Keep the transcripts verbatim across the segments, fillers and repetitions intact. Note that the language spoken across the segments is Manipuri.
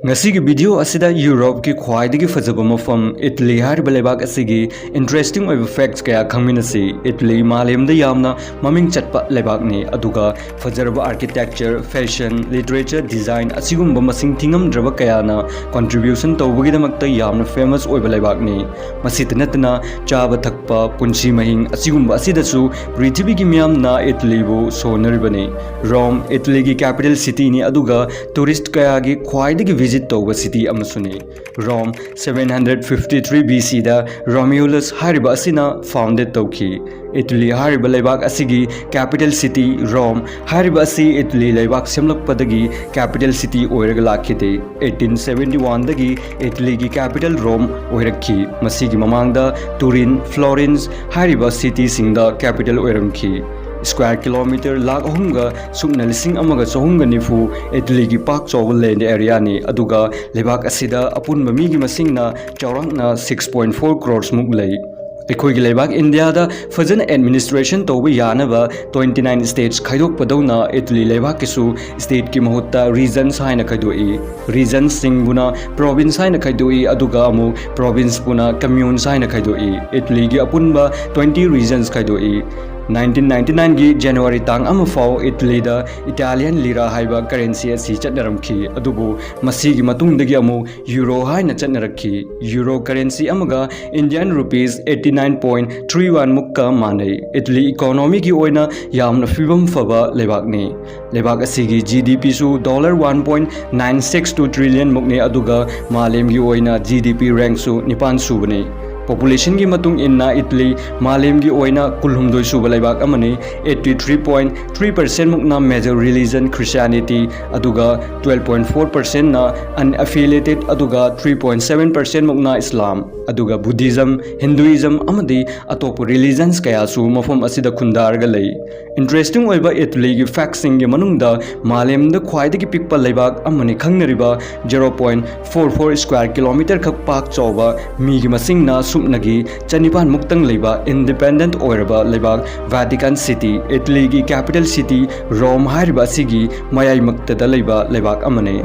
ꯉꯁꯤꯒꯤ ꯚꯤꯗꯤꯑꯣ ꯑꯁꯤꯗ ꯌꯨꯔꯣꯞꯀꯤ ꯈ꯭ꯋꯥꯏꯗꯒꯤ ꯐꯖꯕ ꯃꯐꯝ ꯏꯇꯂꯤ ꯍꯥꯏꯔꯤꯕ ꯂꯩꯕꯥꯛ ꯑꯁꯤꯒꯤ ꯏꯟꯇꯔꯦꯁꯇꯤꯡ ꯑꯣꯏꯕ ꯐꯦꯛꯠꯁ ꯀꯌꯥ ꯈꯪꯃꯤꯟꯅꯁꯤ꯫ ꯏꯇꯂꯤ ꯃꯥꯂꯦꯝꯗ ꯌꯥꯝꯅ ꯃꯃꯤꯡ ꯆꯠꯄ ꯂꯩꯕꯥꯛꯅꯤ, ꯑꯗꯨꯒ ꯐꯖꯔꯕ ꯑꯥꯔꯀꯤꯇꯦꯛꯆꯔ, ꯐꯦꯁꯟ, ꯂꯤꯇꯔꯦꯆꯔ, ꯗꯤꯖꯥꯏꯟ ꯑꯁꯤꯒꯨꯝꯕ ꯃꯁꯤꯡ ꯊꯤꯉꯝꯗ꯭ꯔꯕ ꯀꯌꯥꯅ ꯀꯟꯇ꯭ꯔꯤꯕ꯭ꯌꯨꯁꯟ ꯇꯧꯕꯒꯤꯗꯃꯛꯇ ꯌꯥꯝꯅ ꯐꯦꯃꯁ ꯑꯣꯏꯕ ꯂꯩꯕꯥꯛꯅꯤ꯫ ꯃꯁꯤꯇ ꯅꯠꯇꯅ ꯆꯥꯕ ꯊꯛꯄ, ꯄꯨꯟꯁꯤ ꯃꯍꯤꯡ ꯑꯁꯤꯒꯨꯝꯕ ꯑꯁꯤꯗꯁꯨ ꯄ꯭ꯔꯤꯊꯤꯕꯤꯒꯤ ꯃꯤꯌꯥꯝꯅ ꯏꯇꯂꯤꯕꯨ ꯁꯣꯟꯅꯔꯤꯕꯅꯤ꯫ ꯔꯣꯝ ꯏꯇꯂꯤꯒꯤ ꯀꯦꯄꯤꯇꯦꯜ ꯁꯤꯇꯤꯅꯤ, ꯑꯗꯨꯒ ꯇꯨꯔꯤꯁ꯭ꯠ ꯀꯌꯥꯒꯤ ꯈ꯭ꯋꯥꯏꯗꯒꯤ ꯚꯤꯖꯤꯠ ꯇꯧꯕ ꯁꯤꯇꯤ ꯑꯃꯁꯨꯅꯤ꯫ ꯔꯣꯝ seven hundred fifty three B C ꯗ ꯔꯣꯃꯤꯌꯨꯂꯁ ꯍꯥꯏꯔꯤꯕ ꯑꯁꯤꯅ ꯐꯥꯎꯟꯗꯦꯗ ꯇꯧꯈꯤ꯫ ꯏꯇꯂꯤ ꯍꯥꯏꯔꯤꯕ ꯂꯩꯕꯥꯛ ꯑꯁꯤꯒꯤ ꯀꯦꯄꯤꯇꯦꯜ ꯁꯤꯇꯤ ꯔꯣꯝ ꯍꯥꯏꯔꯤꯕ ꯑꯁꯤ ꯏꯇꯂꯤ ꯂꯩꯕꯥꯛ ꯁꯦꯝꯂꯛꯄꯗꯒꯤ ꯀꯦꯄꯤꯇꯦꯜ ꯁꯤꯇꯤ ꯑꯣꯏꯔꯒ ꯂꯥꯛꯈꯤꯗꯦ꯫ Eighteen seventy one ꯗꯒꯤ ꯏꯇꯂꯤꯒꯤ ꯀꯦꯄꯤꯇꯦꯜ ꯔꯣꯝ ꯑꯣꯏꯔꯛꯈꯤ꯫ ꯃꯁꯤꯒꯤ ꯃꯃꯥꯡꯗ ꯇꯨꯔꯤꯟ, ꯐ꯭ꯂꯣꯔꯦꯟꯁ ꯍꯥꯏꯔꯤꯕ ꯁꯤꯇꯤꯁꯤꯡꯗ ꯀꯦꯄꯤꯇꯦꯜ ꯑꯣꯏꯔꯝꯈꯤ꯫ ꯁ꯭ꯀ꯭ꯋꯥꯔ ꯀꯤꯂꯣꯃꯤꯇꯔ ꯂꯥꯈ ꯑꯍꯨꯝꯒ ꯁꯨꯞꯅ ꯂꯤꯁꯤꯡ ꯑꯃꯒ ꯆꯍꯨꯝꯒ ꯅꯤꯐꯨ ꯏꯇꯂꯤꯒꯤ ꯄꯥꯛ ꯆꯥꯎꯕ ꯂꯦꯟꯗ ꯑꯦꯔꯤꯌꯥꯅꯤ, ꯑꯗꯨꯒ ꯂꯩꯕꯥꯛ ꯑꯁꯤꯗ ꯑꯄꯨꯟꯕ ꯃꯤꯒꯤ ꯃꯁꯤꯡꯅ ꯆꯥꯎꯔꯥꯛꯅ six point four crores ꯃꯨꯛ ꯂꯩ꯫ ꯑꯩꯈꯣꯏꯒꯤ ꯂꯩꯕꯥꯛ ꯏꯟꯗꯤꯌꯥꯗ ꯐꯖꯅ ꯑꯦꯗꯃꯤꯅꯤꯁꯇ꯭ꯔꯦꯁꯟ ꯇꯧꯕ ꯌꯥꯅꯕ twenty nine states ꯈꯥꯏꯗꯣꯛꯄꯗꯧꯅ ꯏꯇꯂꯤ ꯂꯩꯕꯥꯛꯀꯤꯁꯨ ꯁ꯭ꯇꯦꯠꯀꯤ ꯃꯍꯨꯠꯇ ꯔꯤꯖꯟꯁ ꯍꯥꯏꯅ ꯈꯥꯏꯗꯣꯛꯏ꯫ ꯔꯤꯖꯟꯁꯁꯤꯡꯕꯨꯅ ꯄ꯭ꯔꯣꯚꯤꯟꯁ ꯍꯥꯏꯅ ꯈꯥꯏꯗꯣꯛꯏ, ꯑꯗꯨꯒ ꯑꯃꯨꯛ ꯄ꯭ꯔꯣꯚꯤꯟꯁꯄꯨꯅ ꯀꯝꯃ꯭ꯌꯨꯟꯁ ꯍꯥꯏꯅ ꯈꯥꯏꯗꯣꯛꯏ꯫ ꯏꯇꯂꯤꯒꯤ ꯑꯄꯨꯟꯕ twenty ꯔꯤꯖꯟꯁ ꯈꯥꯏꯗꯣꯛꯏ꯫ Nineteen ninety nineꯒꯤ ꯖꯅꯋꯥꯔꯤ ꯇꯥꯡ ꯑꯃ ꯐꯥꯎ ꯏꯇꯂꯤꯗ ꯏꯇꯥꯂꯤꯌꯟ ꯂꯤꯔꯥ ꯍꯥꯏꯕ ꯀꯔꯦꯟꯁꯤ ꯑꯁꯤ ꯆꯠꯅꯔꯝꯈꯤ, ꯑꯗꯨꯕꯨ ꯃꯁꯤꯒꯤ ꯃꯇꯨꯡꯗꯒꯤ ꯑꯃꯨꯛ ꯌꯨꯔꯣ ꯍꯥꯏꯅ ꯆꯠꯅꯔꯛꯈꯤ꯫ ꯌꯨꯔꯣ ꯀꯔꯦꯟꯁꯤ ꯑꯃꯒ Indian rupees eighty nine point three one ꯃꯨꯛꯀ ꯃꯥꯟꯅꯩ꯫ ꯏꯇꯂꯤ ꯏꯀꯣꯅꯣꯃꯤꯒꯤ ꯑꯣꯏꯅ ꯌꯥꯝꯅ ꯐꯤꯕꯝ ꯐꯕ ꯂꯩꯕꯥꯛꯅꯤ꯫ ꯂꯩꯕꯥꯛ ꯑꯁꯤꯒꯤ G D Pꯁꯨ dollar one point nine six two trillion ꯃꯨꯛꯅꯤ, ꯑꯗꯨꯒ ꯃꯥꯂꯦꯝꯒꯤ ꯑꯣꯏꯅ G D P ꯔꯦꯡꯛꯁꯨ ꯅꯤꯄꯥꯟ ꯁꯨꯕꯅꯤ꯫ ꯄꯣꯄꯨꯂꯦꯁꯟꯒꯤ ꯃꯇꯨꯡ ꯏꯟꯅ ꯏꯇꯂꯤ ꯃꯥꯂꯦꯝꯒꯤ ꯑꯣꯏꯅ ꯀꯨꯟꯍꯨꯝꯗꯣꯏ ꯁꯨꯕ ꯂꯩꯕꯥꯛ ꯑꯃꯅꯤ꯫ Eighty three point three percent ꯃꯨꯛꯅ ꯃꯦꯖꯔ ꯔꯤꯂꯤꯖꯟ ꯈ꯭ꯔꯤꯁꯇꯤꯌꯥꯅꯤꯇꯤ, ꯑꯗꯨꯒ twelve point four percentꯅ ꯑꯟꯑꯦꯐꯤꯂꯤꯌꯦꯇꯦꯗ, ꯑꯗꯨꯒ three point seven percent ꯃꯨꯛꯅ ꯏꯁꯂꯥꯝ, ꯑꯗꯨꯒ ꯕꯨꯙꯤꯖꯝ, ꯍꯤꯟꯗꯨꯏꯖꯝ ꯑꯃꯗꯤ ꯑꯇꯣꯞꯄ ꯔꯤꯂꯤꯖꯟꯁ ꯀꯌꯥꯁꯨ ꯃꯐꯝ ꯑꯁꯤꯗ ꯈꯨꯟꯗꯥꯔꯒ ꯂꯩ꯫ ꯏꯟꯇꯔꯦꯁꯇꯤꯡ ꯑꯣꯏꯕ ꯏꯇꯂꯤꯒꯤ ꯐꯦꯛꯁꯤꯡꯒꯤ ꯃꯅꯨꯡꯗ ꯃꯥꯂꯦꯝꯗ ꯈ꯭ꯋꯥꯏꯗꯒꯤ ꯄꯤꯛꯄ ꯂꯩꯕꯥꯛ ꯑꯃꯅꯤ ꯈꯪꯅꯔꯤꯕ zero point four four square kilometre ꯈꯛ ꯄꯥꯛ ꯆꯥꯎꯕ ꯃꯤꯒꯤ ꯃꯁꯤꯡꯅ ꯁꯨꯞꯅꯒꯤ ꯆꯅꯤꯄꯥꯟ ꯃꯨꯛꯇꯪ ꯂꯩꯕ ꯏꯟꯗꯤꯄꯦꯟꯗꯦꯟꯠ ꯑꯣꯏꯔꯕ ꯂꯩꯕꯥꯛ ꯚꯦꯇꯤꯀꯥꯟ ꯁꯤꯇꯤ, ꯏꯇꯂꯤꯒꯤ ꯀꯦꯄꯤꯇꯦꯜ ꯁꯤꯇꯤ ꯔꯣꯝ ꯍꯥꯏꯔꯤꯕ ꯑꯁꯤꯒꯤ ꯃꯌꯥꯏꯃꯛꯇꯗ ꯂꯩꯕ ꯂꯩꯕꯥꯛ ꯑꯃꯅꯤ꯫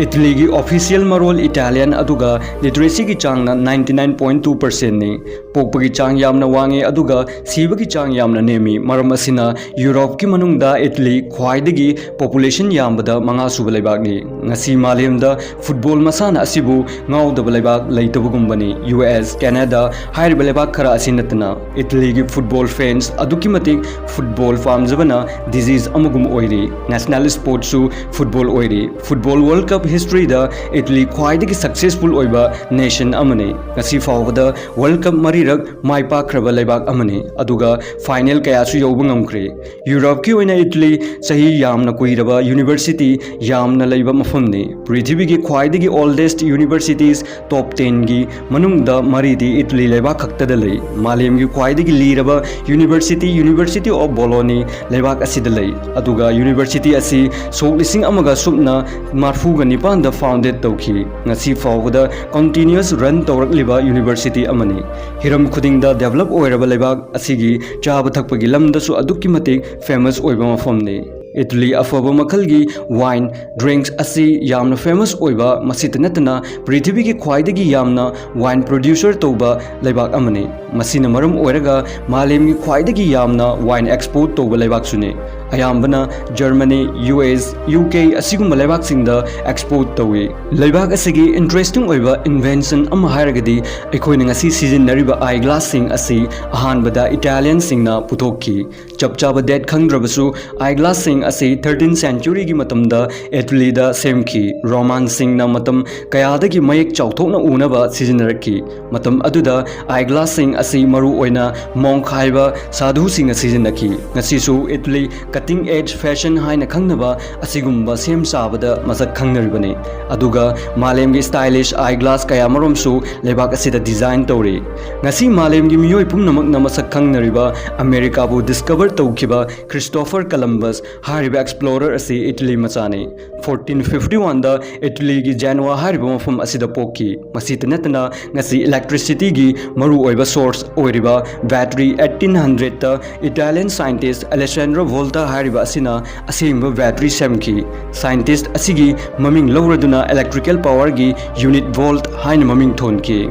ꯏꯇꯂꯤꯒꯤ ꯑꯣꯐꯤꯁꯤꯌꯦꯜ ꯃꯔꯣꯜ ꯏꯇꯥꯂꯤꯌꯥꯟ ꯑꯗꯨꯒ ꯂꯤꯇꯔꯦꯁꯤꯒꯤ ꯆꯥꯡꯅ ninety nine point two percent ꯅꯤ꯫ ꯄꯣꯛꯄꯒꯤ ꯆꯥꯡ ꯌꯥꯝꯅ ꯋꯥꯡꯉꯤ ꯑꯗꯨꯒ ꯁꯤꯕꯒꯤ ꯆꯥꯡ ꯌꯥꯝꯅ ꯅꯦꯝꯃꯤ꯫ ꯃꯔꯝ ꯑꯁꯤꯅ ꯌꯨꯔꯣꯞꯀꯤ ꯃꯅꯨꯡꯗ ꯏꯇꯂꯤ ꯈ꯭ꯋꯥꯏꯗꯒꯤ ꯄꯣꯄꯨꯂꯦꯁꯟ ꯌꯥꯝꯕꯗ ꯃꯉꯥ ꯁꯨꯕ ꯂꯩꯕꯥꯛꯅꯤ꯫ ꯉꯁꯤ ꯃꯥꯂꯦꯝꯗ ꯐꯨꯠꯕꯣꯜ ꯃꯁꯥꯟꯅ ꯑꯁꯤꯕꯨ ꯉꯥꯎꯗꯕ ꯂꯩꯕꯥꯛ ꯂꯩꯇꯕꯒꯨꯝꯕꯅꯤ꯫ ꯌꯨ ꯑꯦꯁ, ꯀꯦꯅꯥꯗꯥ ꯍꯥꯏꯔꯤꯕ ꯂꯩꯕꯥꯛ ꯈꯔ ꯑꯁꯤ ꯅꯠꯇꯅ꯫ ꯏꯇꯂꯤꯒꯤ ꯐꯨꯠꯕꯣꯜ ꯐꯦꯟꯁ ꯑꯗꯨꯛꯀꯤ ꯃꯇꯤꯛ ꯐꯨꯠꯕꯣꯜ ꯄꯥꯝꯖꯕꯅ ꯗꯤꯖꯤꯖ ꯑꯃꯒꯨꯝ ꯑꯣꯏꯔꯤ꯫ ꯅꯦꯁꯅꯦꯜ ꯁ꯭ꯄꯣꯔꯠꯁꯨ ꯐꯨꯠꯕꯣꯜ ꯑꯣꯏꯔꯤ꯫ ꯐꯨꯠꯕꯣꯜ ꯋꯥꯔꯜ ꯀꯞ ꯍꯤꯁꯇ꯭ꯔꯤꯗ ꯏꯇꯂꯤ ꯈ꯭ꯋꯥꯏꯗꯒꯤ ꯁꯛꯁꯦꯁꯐꯨꯜ ꯑꯣꯏꯕ ꯅꯦꯁꯟ ꯑꯃꯅꯤ꯫ ꯉꯁꯤ ꯐꯥꯎꯕꯗ ꯋꯥꯔꯜ ꯀꯞ ꯃꯔꯤꯔꯛ ꯃꯥꯏ ꯄꯥꯛꯈ꯭ꯔꯕ ꯂꯩꯕꯥꯛ ꯑꯃꯅꯤ, ꯑꯗꯨꯒ ꯐꯥꯏꯅꯦꯜ ꯀꯌꯥꯁꯨ ꯌꯧꯕ ꯉꯝꯈ꯭ꯔꯦ꯫ ꯌꯨꯔꯣꯞꯀꯤ ꯑꯣꯏꯅ ꯏꯇꯂꯤ ꯆꯍꯤ ꯌꯥꯝꯅ ꯀꯨꯏꯔꯕ ꯌꯨꯅꯤꯚꯔꯁꯤꯇꯤ ꯌꯥꯝꯅ ꯂꯩꯕ ꯃꯐꯝꯅꯤ꯫ ꯄ꯭ꯔꯤꯊꯤꯕꯤꯒꯤ ꯈ꯭ꯋꯥꯏꯗꯒꯤ ꯑꯣꯜꯗꯦꯁ ꯌꯨꯅꯤꯚꯔꯁꯤꯇꯤꯁ ꯇꯣꯞ ꯇꯦꯟꯒꯤ ꯃꯅꯨꯡꯗ ꯃꯔꯤꯗꯤ ꯏꯇꯂꯤ ꯂꯩꯕꯥꯛ ꯈꯛꯇꯗ ꯂꯩ꯫ ꯃꯥꯂꯦꯝꯒꯤ ꯈ꯭ꯋꯥꯏꯗꯒꯤ ꯂꯤꯔꯕ ꯌꯨꯅꯤꯚꯔꯁꯤꯇꯤ, University of Bologna, ꯂꯩꯕꯥꯛ ꯑꯁꯤꯗ ꯂꯩ, ꯑꯗꯨꯒ ꯌꯨꯅꯤꯚꯔꯁꯤꯇꯤ ꯑꯁꯤ ꯁꯣꯛ ꯂꯤꯁꯤꯡ ꯑꯃꯒ ꯁꯨꯞꯅ ꯃꯔꯐꯨꯒ ꯅꯤꯄꯥꯟꯗ ꯐꯥꯎꯟꯗꯦꯠ ꯇꯧꯈꯤ꯫ ꯉꯁꯤ ꯐꯥꯎꯕꯗ ꯀꯟꯇꯤꯅ꯭ꯌꯨꯁ ꯔꯟ ꯇꯧꯔꯛꯂꯤꯕ ꯌꯨꯅꯤꯚꯔꯁꯤꯇꯤ ꯑꯃꯅꯤ꯫ ꯍꯤꯔꯝ ꯈꯨꯗꯤꯡꯗ ꯗꯦꯕꯂꯞ ꯑꯣꯏꯔꯕ ꯂꯩꯕꯥꯛ ꯑꯁꯤꯒꯤ ꯆꯥꯕ ꯊꯛꯄꯒꯤ ꯂꯝꯗꯁꯨ ꯑꯗꯨꯛꯀꯤ ꯃꯇꯤꯛ ꯐꯦꯃꯁ ꯑꯣꯏꯕ ꯃꯐꯝꯅꯤ꯫ ꯏꯇꯂꯤ ꯑꯐꯕ ꯃꯈꯜꯒꯤ ꯋꯥꯏꯟ ꯗ꯭ꯔꯤꯡꯛꯁ ꯑꯁꯤ ꯌꯥꯝꯅ ꯐꯦꯃꯁ ꯑꯣꯏꯕ, ꯃꯁꯤꯇ ꯅꯠꯇꯅ ꯄ꯭ꯔꯤꯊꯤꯕꯤꯒꯤ ꯈ꯭ꯋꯥꯏꯗꯒꯤ ꯌꯥꯝꯅ ꯋꯥꯏꯟ ꯄ꯭ꯔꯣꯗ꯭ꯌꯨꯁꯔ ꯇꯧꯕ ꯂꯩꯕꯥꯛ ꯑꯃꯅꯤ꯫ ꯃꯁꯤꯅ ꯃꯔꯝ ꯑꯣꯏꯔꯒ ꯃꯥꯂꯦꯝꯒꯤ ꯈ꯭ꯋꯥꯏꯗꯒꯤ ꯌꯥꯝꯅ ꯋꯥꯏꯟ ꯑꯦꯛꯁꯄꯣꯔꯠ ꯇꯧꯕ ꯂꯩꯕꯥꯛꯁꯨꯅꯤ꯫ ꯑꯌꯥꯝꯕꯅ Germany, U S, U K ꯑꯁꯤꯒꯨꯝꯕ ꯂꯩꯕꯥꯛꯁꯤꯡꯗ ꯑꯦꯛꯁꯄꯣꯔꯠ ꯇꯧꯏ꯫ ꯂꯩꯕꯥꯛ ꯑꯁꯤꯒꯤ ꯏꯟꯇꯔꯦꯁꯇꯤꯡ ꯑꯣꯏꯕ ꯏꯟꯚꯦꯟꯁꯟ ꯑꯃ ꯍꯥꯏꯔꯒꯗꯤ ꯑꯩꯈꯣꯏꯅ ꯉꯁꯤ ꯁꯤꯖꯤꯟꯅꯔꯤꯕ ꯑꯥꯏ ꯒ꯭ꯂꯥꯁꯁꯤꯡ ꯑꯁꯤ ꯑꯍꯥꯟꯕꯗ ꯏꯇꯥꯂꯤꯌꯟꯁꯤꯡꯅ ꯄꯨꯊꯣꯛꯈꯤ꯫ ꯆꯞ ꯆꯥꯕ ꯗꯦꯠ ꯈꯪꯗ꯭ꯔꯕꯁꯨ, ꯑꯥꯏ ꯒ꯭ꯂꯥꯁꯁꯤꯡ ꯑꯁꯤ ꯊꯥꯔꯇꯤꯟ ꯁꯦꯟꯆꯨꯔꯤꯒꯤ ꯃꯇꯝꯗ ꯏꯇꯂꯤꯗ ꯁꯦꯝꯈꯤ꯫ ꯔꯣꯃꯥꯟꯁꯤꯡꯅ ꯃꯇꯝ ꯀꯌꯥꯗꯒꯤ ꯃꯌꯦꯛ ꯆꯥꯎꯊꯣꯛꯅ ꯎꯅꯕ ꯁꯤꯖꯤꯟꯅꯔꯛꯈꯤ꯫ ꯃꯇꯝ ꯑꯗꯨꯗ ꯑꯥꯏ ꯒ꯭ꯂꯥꯁꯁꯤꯡ ꯑꯁꯤ ꯃꯔꯨ ꯑꯣꯏꯅ ꯃꯣꯡꯛ ꯍꯥꯏꯕ ꯁꯥꯙꯨꯁꯤꯡꯅ ꯁꯤꯖꯤꯟꯅꯈꯤ꯫ ꯉꯁꯤꯁꯨ ꯏꯇꯂꯤ ꯀꯇꯤꯡ ꯑꯦꯖ ꯐꯦꯁꯟ ꯍꯥꯏꯅ ꯈꯪꯅꯕ ꯑꯁꯤꯒꯨꯝꯕ ꯁꯦꯝ ꯁꯥꯕꯗ ꯃꯁꯛ ꯈꯪꯅꯔꯤꯕꯅꯤ꯫ ꯑꯗꯨꯒ ꯃꯥꯂꯦꯝꯒꯤ ꯁ꯭ꯇꯥꯏꯂꯤꯁ ꯑꯥꯏ ꯒ꯭ꯂꯥꯁ ꯀꯌꯥꯃꯔꯨꯝꯁꯨ ꯂꯩꯕꯥꯛ ꯑꯁꯤꯗ ꯗꯤꯖꯥꯏꯟ ꯇꯧꯔꯤ꯫ ꯉꯁꯤ ꯃꯥꯂꯦꯝꯒꯤ ꯃꯤꯑꯣꯏ ꯄꯨꯝꯅꯃꯛꯅ ꯃꯁꯛ ꯈꯪꯅꯔꯤꯕ ꯑꯃꯦꯔꯤꯀꯥꯕꯨ ꯗꯤꯁꯀꯚꯔ ꯇꯧꯈꯤꯕ ꯈ꯭ꯔꯤꯁꯇꯣꯐꯔ ꯀꯂꯝꯕꯁ ꯍꯥꯏꯔꯤꯕ ꯑꯦꯛꯁꯄ꯭ꯂꯣꯔꯔ ꯑꯁꯤ ꯏꯇꯂꯤ ꯃꯆꯥꯅꯤ꯫ ꯐꯣꯔꯇꯤꯟ ꯐꯤꯐꯇꯤ ꯋꯥꯟꯗ ꯏꯇꯂꯤꯒꯤ ꯖꯦꯅꯣꯋꯥ ꯍꯥꯏꯔꯤꯕ ꯃꯐꯝ ꯑꯁꯤꯗ ꯄꯣꯛꯈꯤ꯫ ꯃꯁꯤꯇ ꯅꯠꯇꯅ ꯉꯁꯤ ꯏꯂꯦꯛꯇ꯭ꯔꯤꯁꯤꯇꯤꯒꯤ ꯃꯔꯨꯑꯣꯏꯕ ꯁꯣꯔꯁ ꯑꯣꯏꯔꯤꯕ ꯕꯦꯇ꯭ꯔꯤ ꯑꯩꯠꯇꯤꯟ ꯍꯟꯗ꯭ꯔꯦꯗꯇ ꯏꯇꯥꯂꯤꯌꯟ ꯁꯥꯏꯟꯇꯤꯁ ꯑꯂꯦꯁꯥꯟꯗ꯭ꯔꯣ ꯚꯣꯜꯇꯥ ꯍꯥꯏꯔꯤꯕ ꯑꯁꯤꯅ ꯑꯁꯦꯡꯕ ꯕꯦꯇꯔꯤ ꯁꯦꯝꯈꯤ꯫ ꯁꯥꯏꯟꯇꯤꯁ꯭ꯠ ꯑꯁꯤꯒꯤ ꯃꯃꯤꯡ ꯂꯧꯔꯗꯨꯅ electrical power ꯒꯤ unit volt ꯍꯥꯏꯅ ꯃꯃꯤꯡ ꯊꯣꯟꯈꯤ꯫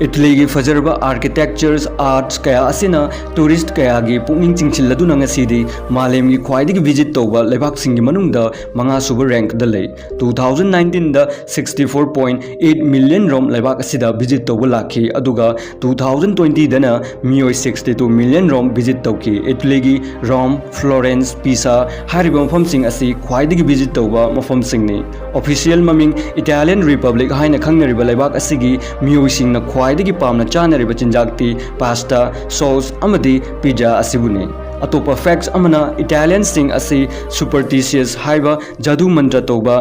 ꯏꯇꯂꯤꯒꯤ ꯐꯖꯔꯕ architectures, arts ꯀꯌꯥ ꯑꯁꯤꯅ tourist ꯀꯌꯥꯒꯤ ꯄꯨꯛꯅꯤꯡ ꯆꯤꯡꯁꯤꯜꯂꯗꯨꯅ ꯉꯁꯤꯗꯤ ꯃꯥꯂꯦꯝꯒꯤ ꯈ꯭ꯋꯥꯏꯗꯒꯤ visit ꯇꯧꯕ ꯂꯩꯕꯥꯛꯁꯤꯡꯒꯤ ꯃꯅꯨꯡꯗ ꯃꯉꯥꯁꯨꯕ rank ꯗ ꯂꯩ꯫ Two thousand nineteen ꯗ sixty four point eight million ꯔꯣꯝ ꯂꯩꯕꯥꯛ ꯑꯁꯤꯗ visit ꯇꯧꯕ ꯂꯥꯛꯈꯤ, ꯑꯗꯨꯒ two thousand twenty ꯗꯅ ꯃꯤꯑꯣꯏ sixty two million ꯔꯣꯝ visit ꯇꯧꯈꯤ꯫ ꯏꯇꯂꯤꯒꯤ ꯔꯣꯝ, ꯐ꯭ꯂꯣꯔꯦꯟꯁ, ꯄꯤꯁꯥ ꯍꯥꯏꯔꯤꯕ ꯃꯐꯝꯁꯤꯡ ꯑꯁꯤ ꯈ꯭ꯋꯥꯏꯗꯒꯤ visit ꯇꯧꯕ ꯃꯐꯝꯁꯤꯡꯅꯤ꯫ Official ꯃꯃꯤꯡ Italian Republic ꯍꯥꯏꯅ ꯈꯪꯅꯔꯤꯕ ꯂꯩꯕꯥꯛ ꯑꯁꯤꯒꯤ ꯃꯤꯑꯣꯏꯁꯤꯡꯅ ꯈ꯭ꯋꯥꯏꯗꯒꯤ ꯄꯥꯝꯅ ꯆꯥꯅꯔꯤꯕ ꯆꯤꯟꯖꯥꯛꯇꯤ pasta, sauce ꯑꯃꯗꯤ pizza ꯑꯁꯤꯕꯨꯅꯤ꯫ ꯑꯇꯣꯞꯄ facts ꯑꯃꯅ, Italian ꯁꯤꯡ ꯑꯁꯤ superstitious ꯍꯥꯏꯕ ꯖꯥꯗꯨ ꯃꯟꯇ꯭ꯔ ꯇꯧꯕ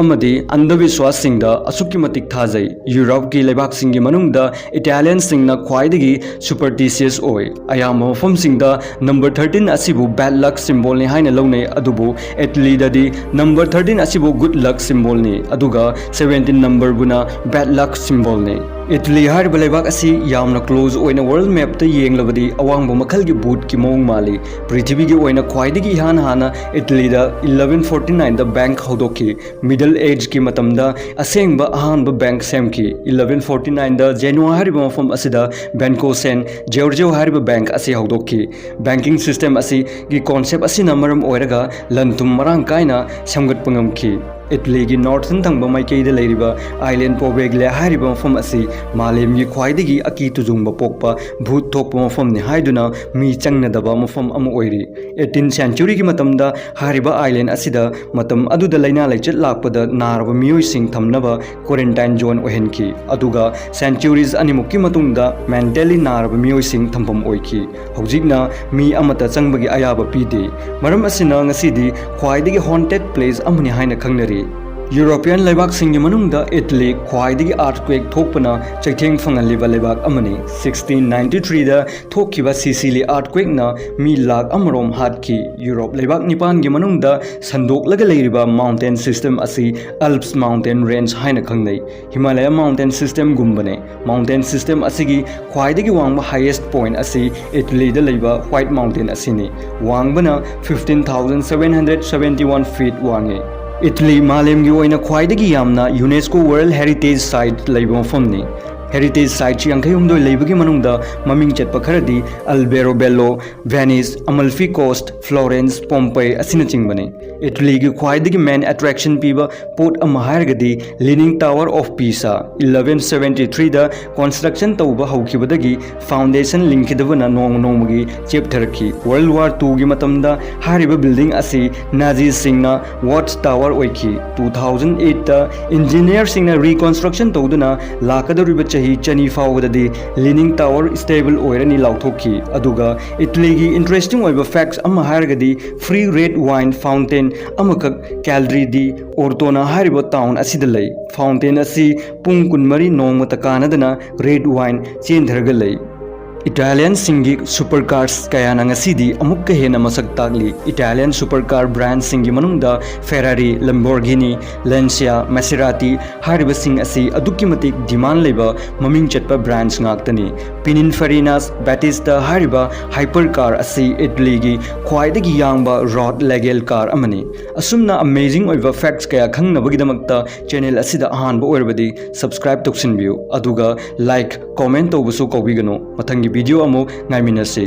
ꯑꯃꯗꯤ ꯑꯟꯙꯕꯤꯁ꯭ꯋꯥꯁꯁꯤꯡꯗ ꯑꯁꯨꯛꯀꯤ ꯃꯇꯤꯛ ꯊꯥꯖꯩ꯫ ꯌꯨꯔꯣꯞꯀꯤ ꯂꯩꯕꯥꯛꯁꯤꯡꯒꯤ ꯃꯅꯨꯡꯗ Italian ꯁꯤꯡꯅ ꯈ꯭ꯋꯥꯏꯗꯒꯤ superstitious ꯑꯣꯏ꯫ ꯑꯌꯥꯝꯕ ꯃꯐꯝꯁꯤꯡꯗ number thirteen ꯑꯁꯤꯕꯨ bad luck symbol ꯅꯤ ꯍꯥꯏꯅ ꯂꯧꯅꯩ, ꯑꯗꯨꯕꯨ ꯏꯇꯂꯤꯗꯗꯤ number thirteen ꯑꯁꯤꯕꯨ good luck symbol ꯅꯤ, ꯑꯗꯨꯒ seventeen number ꯕꯨꯅ bad luck symbol ꯅꯤ꯫ ꯏꯇꯂꯤ ꯍꯥꯏꯔꯤꯕ ꯂꯩꯕꯥꯛ ꯑꯁꯤ ꯌꯥꯝꯅ close ꯑꯣꯏꯅ world map ꯇ ꯌꯦꯡꯂꯕꯗꯤ ꯑꯋꯥꯡꯕ ꯃꯈꯜꯒꯤ ꯕꯨꯠꯀꯤ ꯃꯑꯣꯡ ꯃꯥꯜꯂꯤ꯫ ꯄ꯭ꯔꯤꯊꯤꯕꯤꯒꯤ ꯑꯣꯏꯅ ꯈ꯭ꯋꯥꯏꯗꯒꯤ ꯏꯍꯥꯟ ꯍꯥꯟꯅ ꯏꯇꯂꯤꯗ eleven forty nine ꯗ bank ꯍꯧꯗꯣꯛꯈꯤ꯫ Middle Age ꯀꯤ ꯃꯇꯝꯗ ꯑꯁꯦꯡꯕ ꯑꯍꯥꯟꯕ bank ꯁꯦꯝꯈꯤ꯫ Eleven forty nine ꯗ Genoa ꯍꯥꯏꯔꯤꯕ ꯃꯐꯝ ꯑꯁꯤꯗ Banco San Giorgio ꯍꯥꯏꯔꯤꯕ bank ꯑꯁꯤ ꯍꯧꯗꯣꯛꯈꯤ꯫ Banking system ꯑꯁꯤꯒꯤ concept ꯑꯁꯤꯅ ꯃꯔꯝ ꯑꯣꯏꯔꯒ ꯂꯟ ꯊꯨꯝ ꯃꯔꯥꯡ ꯀꯥꯏꯅ ꯁꯦꯝꯒꯠꯄ ꯉꯝꯈꯤ꯫ ꯏꯇꯂꯤꯒꯤ northern ꯊꯪꯕ ꯃꯥꯏꯀꯩꯗ ꯂꯩꯔꯤꯕ island Poveglia ꯍꯥꯏꯔꯤꯕ ꯃꯐꯝ ꯑꯁꯤ ꯃꯥꯂꯦꯝꯒꯤ ꯈ꯭ꯋꯥꯏꯗꯒꯤ ꯑꯀꯤ ꯇꯨꯖꯨꯡꯕ ꯄꯣꯛꯄ ꯚꯨꯠ ꯊꯣꯛꯄ ꯃꯐꯝꯅꯤ ꯍꯥꯏꯗꯨꯅ ꯃꯤ ꯆꯪꯅꯗꯕ ꯃꯐꯝ ꯑꯃ ꯑꯣꯏꯔꯤ꯫ Eighteenth century ꯒꯤ ꯃꯇꯝꯗ ꯍꯥꯏꯔꯤꯕ island ꯑꯁꯤꯗ ꯃꯇꯝ ꯑꯗꯨꯗ ꯂꯥꯏꯅꯥ ꯂꯥꯏꯆꯠ ꯂꯥꯛꯄꯗ ꯅꯥꯔꯕ ꯃꯤꯑꯣꯏꯁꯤꯡ ꯊꯝꯅꯕ quarantine zone ꯑꯣꯏꯍꯟꯈꯤ, ꯑꯗꯨꯒ centuries ꯑꯅꯤꯃꯨꯛꯀꯤ ꯃꯇꯨꯡꯗ mentally ꯅꯥꯔꯕ ꯃꯤꯑꯣꯏꯁꯤꯡ ꯊꯝꯐꯝ ꯑꯣꯏꯈꯤ꯫ ꯍꯧꯖꯤꯛꯅ ꯃꯤ ꯑꯃꯠꯇ ꯆꯪꯕꯒꯤ ꯑꯌꯥꯕ ꯄꯤꯗꯦ꯫ ꯃꯔꯝ ꯑꯁꯤꯅ ꯉꯁꯤꯗꯤ ꯈ꯭ꯋꯥꯏꯗꯒꯤ haunted place ꯑꯃꯅꯤ ꯍꯥꯏꯅ ꯈꯪꯅꯔꯤ꯫ ꯌꯨꯔꯣꯄꯤꯌꯟ ꯂꯩꯕꯥꯛꯁꯤꯡꯒꯤ ꯃꯅꯨꯡꯗ ꯏꯇꯂꯤ ꯈ꯭ꯋꯥꯏꯗꯒꯤ ꯑꯥꯔꯊꯀ꯭ꯋꯦꯛ ꯊꯣꯛꯄꯅ ꯆꯩꯊꯦꯡ ꯐꯪꯍꯜꯂꯤꯕ ꯂꯩꯕꯥꯛ ꯑꯃꯅꯤ꯫ ꯁꯤꯛꯁꯇꯤꯟ ꯅꯥꯏꯟꯇꯤ ꯊ꯭ꯔꯤꯗ ꯊꯣꯛꯈꯤꯕ ꯁꯤꯁꯤꯂꯤ ꯑꯥꯔꯊꯀ꯭ꯋꯦꯛꯅ ꯃꯤ ꯂꯥꯈ ꯑꯃꯔꯣꯝ ꯍꯥꯠꯈꯤ꯫ ꯌꯨꯔꯣꯞ ꯂꯩꯕꯥꯛ ꯅꯤꯄꯥꯟꯒꯤ ꯃꯅꯨꯡꯗ ꯁꯟꯗꯣꯛꯂꯒ ꯂꯩꯔꯤꯕ ꯃꯥꯎꯟꯇꯦꯟ ꯁꯤꯁꯇꯦꯝ ꯑꯁꯤ ꯑꯜꯞꯁ ꯃꯥꯎꯟꯇꯦꯟ ꯔꯦꯟꯖ ꯍꯥꯏꯅ ꯈꯪꯅꯩ꯫ ꯍꯤꯃꯥꯂꯌꯥ ꯃꯥꯎꯟꯇꯦꯟ ꯁꯤꯁꯇꯦꯝꯒꯨꯝꯕꯅꯦ꯫ ꯃꯥꯎꯟꯇꯦꯟ ꯁꯤꯁꯇꯦꯝ ꯑꯁꯤꯒꯤ ꯈ꯭ꯋꯥꯏꯗꯒꯤ ꯋꯥꯡꯕ highest point ꯑꯁꯤ ꯏꯇꯂꯤꯗ ꯂꯩꯕ ꯋꯥꯏꯠ ꯃꯥꯎꯟꯇꯦꯟ ꯑꯁꯤꯅꯤ꯫ ꯋꯥꯡꯕꯅ fifteen thousand seven hundred seventy one feet ꯋꯥꯡꯉꯤ꯫ ꯏꯇꯂꯤ ꯃꯥꯂꯦꯝꯒꯤ ꯑꯣꯏꯅ ꯈ꯭ꯋꯥꯏꯗꯒꯤ ꯌꯥꯝꯅ ꯌꯨꯅꯦꯁꯀꯣ ꯋꯥꯔꯜ ꯍꯦꯔꯤꯇꯦꯖ ꯁꯥꯏꯠ ꯂꯩꯕ ꯃꯐꯝꯅꯤ꯫ ꯍꯦꯔꯤꯇꯦꯖ ꯁꯥꯏꯠꯁ ꯌꯥꯡꯈꯩ ꯍꯨꯝꯗꯣꯏ ꯂꯩꯕꯒꯤ ꯃꯅꯨꯡꯗ ꯃꯃꯤꯡ ꯆꯠꯄ ꯈꯔꯗꯤ Alberobello, Venice, Amalfi coast, Florence, Pompeii ꯑꯁꯤꯅꯆꯤꯡꯕꯅꯤ꯫ ꯏꯇꯂꯤꯒꯤ ꯈ꯭ꯋꯥꯏꯗꯒꯤ ꯃꯦꯟ ꯑꯦꯇ꯭ꯔꯦꯛꯁꯟ ꯄꯤꯕ ꯄꯣꯠ ꯑꯃ ꯍꯥꯏꯔꯒꯗꯤ leaning tower of Pisa. Eleven seventy ꯊ꯭ꯔꯤꯗ ꯀꯟꯁꯇ꯭ꯔꯛꯁꯟ ꯇꯧꯕ ꯍꯧꯈꯤꯕꯗꯒꯤ ꯐꯥꯎꯟꯗꯦꯁꯟ ꯂꯤꯡꯈꯤꯗꯕꯅ ꯅꯣꯡꯃ ꯅꯣꯡꯃꯒꯤ ꯆꯦꯞꯊꯔꯛꯈꯤ꯫ ꯋꯥꯔꯜ ꯋꯥꯔ ꯇꯨꯒꯤ ꯃꯇꯝꯗ ꯍꯥꯏꯔꯤꯕ ꯕꯤꯜꯗꯤꯡ ꯑꯁꯤ ꯅꯥꯖꯤꯁꯤꯡꯅ ꯋꯥꯆ ꯇꯥꯋꯔ ꯑꯣꯏꯈꯤ꯫ ꯇꯨ ꯊꯥꯎꯖꯟ ꯑꯩꯠꯇ ꯏꯟꯖꯤꯅꯤꯌꯔꯁꯤꯡꯅ ꯔꯤꯀꯟꯁꯇ꯭ꯔꯛꯁꯟ ꯇꯧꯗꯨꯅ ꯂꯥꯛꯀꯗꯧꯔꯤꯕ ꯆꯍꯤ ꯆꯅꯤ ꯐꯥꯎꯕꯗꯗꯤ ꯂꯤꯅꯤꯡ ꯇꯥꯋꯔ ꯁ꯭ꯇꯦꯕꯜ ꯑꯣꯏꯔꯅꯤ ꯂꯥꯎꯊꯣꯛꯈꯤ꯫ ꯑꯗꯨꯒ ꯏꯇꯂꯤꯒꯤ ꯏꯟꯇꯔꯦꯁꯇꯤꯡ ꯑꯣꯏꯕ ꯐꯦꯛꯠꯁ ꯑꯃ ꯍꯥꯏꯔꯒꯗꯤ ꯐ꯭ꯔꯤ ꯔꯦꯗ ꯋꯥꯏꯟ ꯐꯥꯎꯟꯇꯦꯟ ꯑꯃꯈꯛ ꯀꯦꯜꯗ꯭ꯔꯤ ꯗꯤ ꯑꯣꯔꯇꯣꯅꯥ ꯍꯥꯏꯔꯤꯕ ꯇꯥꯎꯟ ꯑꯁꯤꯗ ꯂꯩ꯫ ꯐꯥꯎꯟꯇꯦꯟ ꯑꯁꯤ ꯄꯨꯡ ꯀꯨꯟꯃꯔꯤ ꯅꯣꯡꯃꯇ ꯀꯥꯟꯅꯗꯅ ꯔꯦꯗ ꯋꯥꯏꯟ ꯆꯦꯟꯊꯔꯒ ꯂꯩ꯫ ꯏꯇꯥꯂꯤꯌꯟꯁꯤꯡꯒꯤ ꯁꯨꯄꯔ ꯀꯥꯔꯁ ꯀꯌꯥꯅ ꯉꯁꯤꯗꯤ ꯑꯃꯨꯛꯀ ꯍꯦꯟꯅ ꯃꯁꯛ ꯇꯥꯛꯂꯤ꯫ ꯏꯇꯥꯂꯤꯌꯟ ꯁꯨꯄꯔ ꯀꯥꯔ ꯕ꯭ꯔꯥꯟꯁꯤꯡꯒꯤ ꯃꯅꯨꯡꯗ ꯐꯦꯔꯥꯔꯤ, ꯂꯝꯕꯣꯔꯒꯤꯅꯤ, ꯂꯦꯟꯁꯤꯌꯥ, ꯃꯦꯁꯦꯔꯥꯇꯤ ꯍꯥꯏꯔꯤꯕꯁꯤꯡ ꯑꯁꯤ ꯑꯗꯨꯛꯀꯤ ꯃꯇꯤꯛ ꯗꯤꯃꯥꯟ ꯂꯩꯕ ꯃꯃꯤꯡ ꯆꯠꯄ ꯕ꯭ꯔꯥꯟꯁ ꯉꯥꯛꯇꯅꯤ꯫ ꯄꯤꯅꯤꯟꯐꯔꯤꯅꯥꯁ ꯕꯦꯇꯤꯁꯇꯥ ꯍꯥꯏꯔꯤꯕ ꯍꯥꯏꯄꯔ ꯀꯥꯔ ꯑꯁꯤ ꯏꯇꯂꯤꯒꯤ ꯈ꯭ꯋꯥꯏꯗꯒꯤ ꯌꯥꯡꯕ ꯔꯣꯗ ꯂꯦꯒꯦꯜ ꯀꯥꯔ ꯑꯃꯅꯤ꯫ ꯑꯁꯨꯝꯅ ꯑꯃꯦꯖꯤꯡ ꯑꯣꯏꯕ ꯐꯦꯛꯠꯁ ꯀꯌꯥ ꯈꯪꯅꯕꯒꯤꯗꯃꯛꯇ ꯆꯦꯅꯦꯜ ꯑꯁꯤꯗ ꯑꯍꯥꯟꯕ ꯑꯣꯏꯔꯕꯗꯤ ꯁꯕꯁꯀ꯭ꯔꯥꯏꯕ ꯇꯧꯁꯤꯟꯕꯤꯌꯨ, ꯑꯗꯨꯒ ꯂꯥꯏꯛ, ꯀꯣꯃꯦꯟ ꯇꯧꯕꯁꯨ ꯀꯥꯎꯕꯤꯒꯅꯨ꯫ ꯃꯊꯪꯒꯤ ꯚꯤꯗꯤꯑꯣ ꯑꯃꯨꯛ ꯉꯥꯏꯃꯤꯟꯅꯁꯤ꯫